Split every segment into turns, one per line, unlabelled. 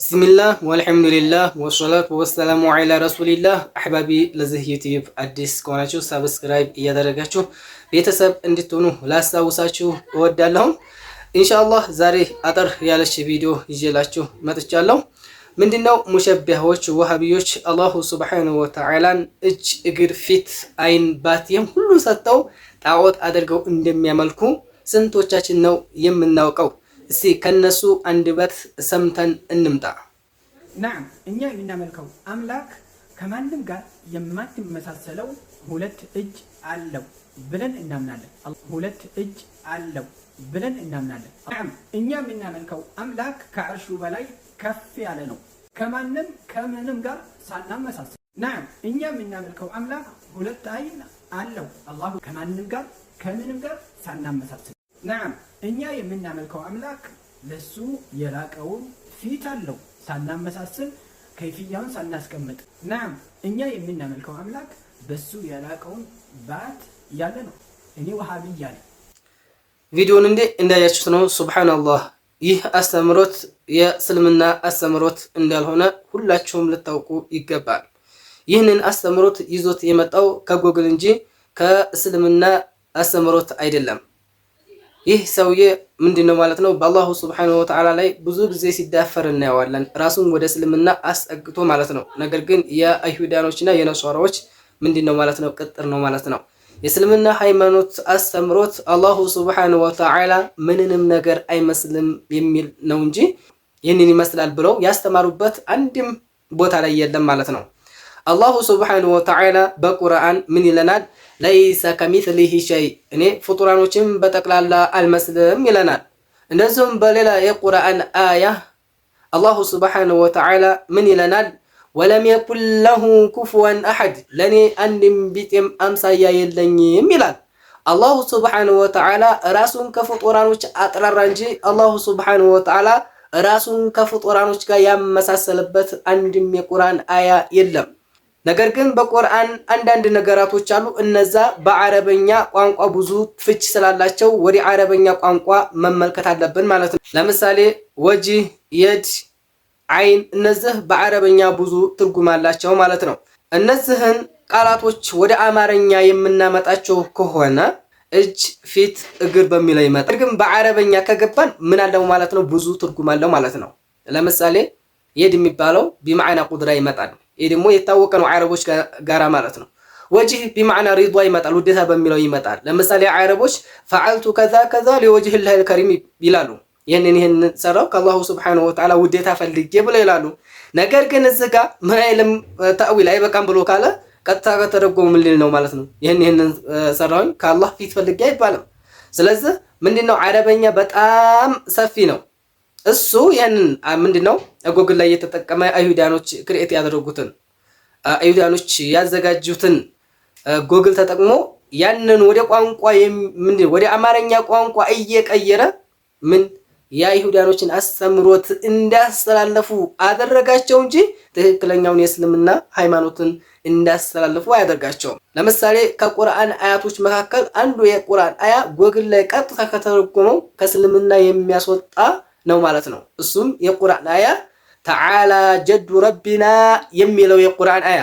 بسم الله والحمد لله والصلاة والسلام على رسول الله። أحبابي፣ ለዚህ ዩቲዩብ አዲስ ከሆናችሁ subscribe እያደረጋችሁ ቤተሰብ እንድትሆኑ ላስታውሳችሁ እወዳለሁ። ኢንሻአላህ ዛሬ አጠር ያለች ቪዲዮ ይዤላችሁ መጥቻለሁ። ምንድነው? ሙሸቢያዎች፣ ወሃቢዮች الله سبحانه وتعالى ን እጅ፣ እግር፣ ፊት፣ አይን፣ ባት ይህም ሁሉ ሰጥተው ጣዖት አድርገው እንደሚያመልኩ ስንቶቻችን ነው የምናውቀው? እስቲ ከነሱ አንደበት ሰምተን እንምጣ።
نعم፣ እኛ የምናመልከው አምላክ ከማንም ጋር የማትመሳሰለው ሁለት እጅ አለው ብለን እናምናለን። ሁለት እጅ አለው ብለን እናምናለን። نعم፣ እኛ የምናመልከው አምላክ ከዐርሹ በላይ ከፍ ያለ ነው፣ ከማንም ከምንም ጋር ሳናመሳስል። نعم፣ እኛ የምናመልከው አምላክ ሁለት አይን አለው፣ አላሁ ከማንም ጋር ከምንም ጋር ሳናመሳስል። نعم፣ እኛ የምናመልከው አምላክ ለሱ የላቀውን ፊት አለው፣ ሳናመሳስል፣ ከይፍያውን ሳናስቀምጥ። نعم፣ እኛ የምናመልከው አምላክ በሱ የላቀውን ባት ያለ ነው። እኔ ወሃቢያ ነኝ።
ቪዲዮን እንዴ እንዳያችሁት ነው። سبحان الله፣ ይህ አስተምሮት የእስልምና አስተምሮት እንዳልሆነ ሁላችሁም ልታውቁ ይገባል። ይህንን አስተምሮት ይዞት የመጣው ከጎግል እንጂ ከእስልምና አስተምሮት አይደለም። ይህ ሰውዬ ምንድን ነው ማለት ነው? በ الله سبحانه وتعالى ላይ ብዙ ጊዜ ሲዳፈር እናየዋለን። ራሱን ወደ እስልምና አስጠግቶ ማለት ነው። ነገር ግን የአይሁዳኖችና የነሷራዎች ምንድን ነው ማለት ነው? ቅጥር ነው ማለት ነው። የእስልምና ሃይማኖት አስተምሮት الله سبحانه وتعالى ምንንም ነገር አይመስልም የሚል ነው እንጂ ይህንን ይመስላል ብለው ያስተማሩበት አንድም ቦታ ላይ የለም ማለት ነው። الله سبحانه وتعالى በቁርአን ምን ይለናል? ليس كمثله شيء፣ እኔ ፍጡራኖችን በጠቅላላ አልመስልም ይለናል። እንደዚሁም በሌላ የቁርአን አያ الله سبحانه وتعالى ምን ይለናል? ولم يكن له كفوا أحد፣ ለእኔ አንድም ቢጤም አምሳያ የለኝም ይላል። الله سبحانه وتعالى ራሱን ከፍጡራኖች አጥራራ እንጂ الله سبحانه وتعالى ራሱን ከፍጡራኖች ጋር ያመሳሰለበት አንድም የቁርአን አያ የለም። ነገር ግን በቁርአን አንዳንድ ነገራቶች አሉ። እነዛ በአረበኛ ቋንቋ ብዙ ፍች ስላላቸው ወደ አረበኛ ቋንቋ መመልከት አለብን ማለት ነው። ለምሳሌ وجه፣ يد፣ عين እነዚህ በአረበኛ ብዙ ትርጉም አላቸው ማለት ነው። እነዚህን ቃላቶች ወደ አማርኛ የምናመጣቸው ከሆነ እጅ፣ ፊት፣ እግር በሚለው ይመጣል። ግን በአረበኛ ከገባን ምን አለው ማለት ነው? ብዙ ትርጉም አለው ማለት ነው። ለምሳሌ يد የሚባለው بمعنى قدرة ይመጣል። ይህ ደግሞ የታወቀ ነው አረቦች ጋራ ማለት ነው። وجه بمعنى رضا ይመጣል፣ ውዴታ በሚለው ይመጣል። ለምሳሌ አረቦች فعلت كذا كذا لوجه الله الكريم ይላሉ። ይህንን ይህንን ሰራው ከ الله سبحانه وتعالى ውዴታ ፈልጌ ብለው ይላሉ። ነገር ግን እዚህ ጋ ምን አይልም፣ تأويل አይበቃም ብሎ ካለ ቀጥታ ከተረጎሙ ምን ሊል ነው ማለት ነው? ይህን ይህንን ሰራሁኝ ከአላህ ፊት ፈልጌ አይባልም። ስለዚህ ምንድነው፣ አረበኛ በጣም ሰፊ ነው። እሱ ይህንን ምንድነው ጎግል ላይ የተጠቀመ አይሁዳኖች create ያደረጉትን፣ አይሁዳኖች ያዘጋጁትን ጎግል ተጠቅሞ ያንን ወደ ቋንቋ ምንድን ወደ አማርኛ ቋንቋ እየቀየረ ምን የአይሁዳኖችን አስተምሮት እንዳስተላለፉ አደረጋቸው እንጂ ትክክለኛውን የእስልምና ሃይማኖትን እንዳስተላለፉ አያደርጋቸውም። ለምሳሌ ከቁርአን አያቶች መካከል አንዱ የቁርአን አያ ጎግል ላይ ቀጥታ ከተረጎመው ከእስልምና የሚያስወጣ ነው ማለት ነው። እሱም የቁርአን አያ تعالى جد ربنا የሚለው የቁርአን አያ።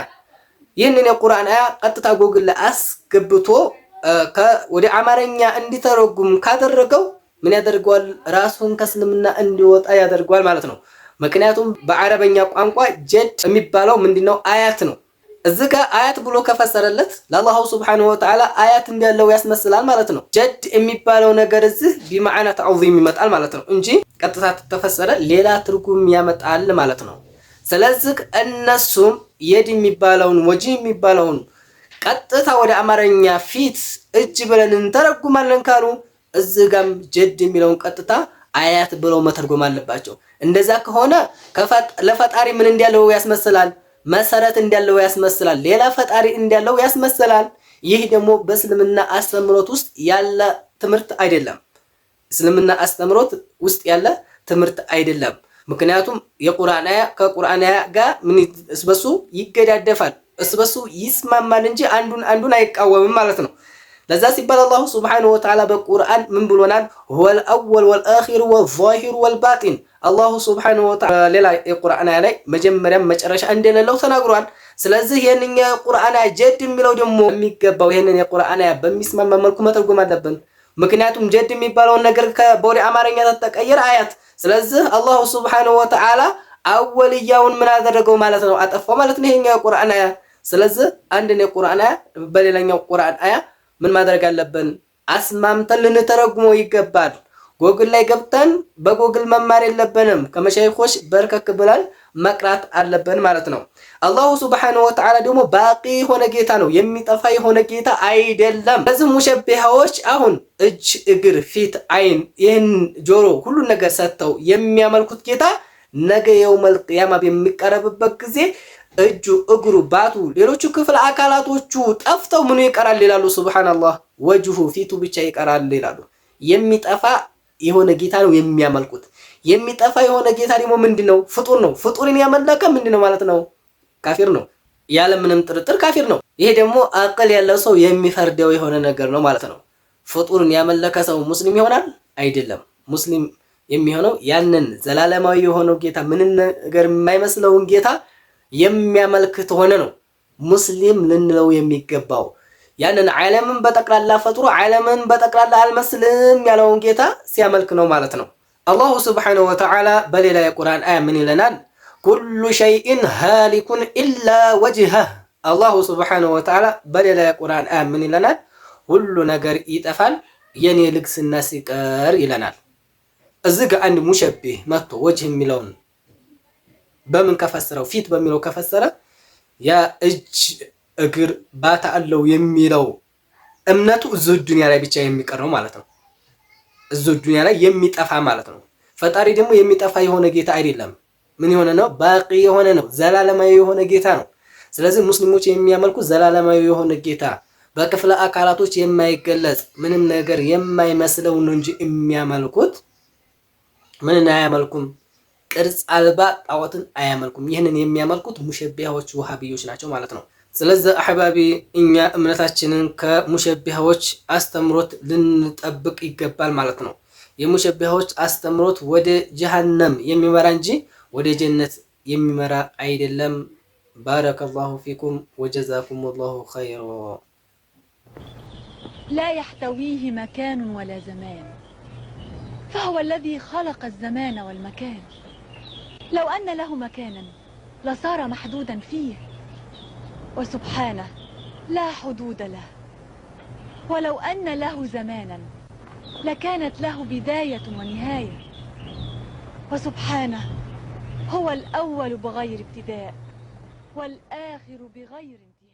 ይህንን የቁርአን አያ ቀጥታ ጎግል ላይ አስገብቶ ወደ አማርኛ እንዲተረጉም ካደረገው ምን ያደርገዋል? ራሱን ከእስልምና እንዲወጣ ያደርገዋል ማለት ነው። ምክንያቱም በአረበኛ ቋንቋ جد የሚባለው ምንድነው? አያት ነው። እዚህ ጋር አያት ብሎ ከፈሰረለት ለ الله سبحانه وتعالى አያት እንዳለው ያስመስላል ማለት ነው። جد የሚባለው ነገር እዚህ بمعنى تعظيم ይመጣል ማለት ነው እንጂ ቀጥታ ተፈሰረ ሌላ ትርጉም ያመጣል ማለት ነው። ስለዚህ እነሱም يد የሚባለውን وجه የሚባለውን ቀጥታ ወደ አማርኛ ፊት፣ እጅ ብለን እንተረጉማለን ካሉ እዚህ ጋም جد የሚለውን ቀጥታ አያት ብለው መተርጎም አለባቸው። እንደዛ ከሆነ ለፈጣሪ ምን እንዳለው ያስመስላል? መሰረት እንዳለው ያስመስላል። ሌላ ፈጣሪ እንዳለው ያስመስላል። ይህ ደግሞ በእስልምና አስተምሮት ውስጥ ያለ ትምህርት አይደለም። እስልምና አስተምሮት ውስጥ ያለ ትምህርት አይደለም። ምክንያቱም የቁርአን አያ ከቁርአን አያ ጋር ምን እስበሱ ይገዳደፋል፣ እስበሱ ይስማማል እንጂ አንዱን አንዱን አይቃወምም ማለት ነው። ለዛ ሲባል الله سبحانه وتعالى በቁርአን ምን ብሎናል? هو الأول والآخر والظاهر والباطن። الله سبحانه وتعالى ሌላ የቁርአን አያ ላይ መጀመሪያም መጨረሻ እንደሌለው ተናግሯል። ስለዚህ ይህንኛ የቁርአን አያ جد የሚለው ደግሞ የሚገባው ይህንን የቁርአን አያ በሚስማማ መልኩ መተርጎም አለብን። ምክንያቱም جد የሚባለውን ነገር ወደ አማርኛ ተቀየረ አያት። ስለዚህ الله سبحانه وتعالى አወልያውን ምን አደረገው ማለት ነው? አጠፋው ማለት ነው ይሄኛው የቁርአን አያ። ስለዚህ አንድን የቁርአን አያ በሌላኛው ቁርአን አያ ምን ማድረግ አለብን? አስማምተን ልንተረጉመው ይገባል። ጎግል ላይ ገብተን በጎግል መማር የለብንም። ከመሻይኾች በርከክ ብለን መቅራት አለብን ማለት ነው። الله سبحانه وتعالى ደግሞ باقي የሆነ ጌታ ነው፣ የሚጠፋ የሆነ ጌታ አይደለም። ስለዚህ ሙሸቢሃዎች አሁን እጅ፣ እግር፣ ፊት፣ አይን፣ ይህን ጆሮ ሁሉን ነገር ሰጥተው የሚያመልኩት ጌታ ነገ يوم القيامة በሚቀረብበት ጊዜ እጁ፣ እግሩ፣ ባቱ፣ ሌሎቹ ክፍል አካላቶቹ ጠፍተው ምኑ ይቀራል ይላሉ። سبحان الله وجهه ፊቱ ብቻ ይቀራል ይላሉ። የሚጠፋ የሆነ ጌታ ነው የሚያመልኩት። የሚጠፋ የሆነ ጌታ ደግሞ ምንድን ነው? ፍጡር ነው። ፍጡርን ያመለከ ምንድን ነው ማለት ነው? ካፊር ነው። ያለ ምንም ጥርጥር ካፊር ነው። ይሄ ደግሞ አቅል ያለው ሰው የሚፈርደው የሆነ ነገር ነው ማለት ነው። ፍጡርን ያመለከ ሰው ሙስሊም ይሆናል? አይደለም። ሙስሊም የሚሆነው ያንን ዘላለማዊ የሆነው ጌታ ምንም ነገር የማይመስለውን ጌታ የሚያመልክ ከሆነ ነው ሙስሊም ልንለው የሚገባው። ያንን ዓለምን በጠቅላላ ፈጥሮ ዓለምን በጠቅላላ አልመስልም ያለውን ጌታ ሲያመልክ ነው ማለት ነው። الله سبحانه وتعالى በሌላ የቁርአን አያ ምን ይለናል? كل شيء هالك إلا وجهه። الله سبحانه وتعالى በሌላ የቁርአን አያ ምን ይለናል? ሁሉ ነገር ይጠፋል የኔ ልግስና ሲቀር ይለናል። እዚህ ጋር አንድ مشبه መጥቶ وجه የሚለውን በምን ከፈሰረው ፊት በሚለው ከፈሰረ ያ እጅ እግር ባታ አለው የሚለው እምነቱ እዚሁ ዱንያ ላይ ብቻ የሚቀር ነው ማለት ነው። እዚሁ ዱንያ ላይ የሚጠፋ ማለት ነው። ፈጣሪ ደግሞ የሚጠፋ የሆነ ጌታ አይደለም። ምን የሆነ ነው? باقي የሆነ ነው። ዘላለማዊ የሆነ ጌታ ነው። ስለዚህ ሙስሊሞች የሚያመልኩ ዘላለማዊ የሆነ ጌታ በክፍለ አካላቶች የማይገለጽ ምንም ነገር የማይመስለው ነው እንጂ የሚያመልኩት ምንን አያመልኩም? ቅርጽ አልባ ጣዖትን አያመልኩም። ይህንን የሚያመልኩት ሙሸቢያዎች ውሃብዮች ናቸው ማለት ነው። ስለዚህ አሕባቢ እኛ እምነታችንን ከሙሸቢያዎች አስተምሮት ልንጠብቅ ይገባል ማለት ነው። የሙሸቢያዎች አስተምሮት ወደ ጀሃነም የሚመራ እንጂ ወደ ጀነት የሚመራ አይደለም። ባረከላሁ ፊኩም ወጀዛኩም ላሁ ኸይሮ።
لا يحتويه مكان ولا زمان، فهو الذي خلق الزمان والمكان. لو أن له مكانا لصار محدودا فيه، وسبحانه لا حدود له. ولو أن له زمانا لكانت له بداية ونهاية، وسبحانه هو الأول بغير ابتداء والآخر بغير انتهاء.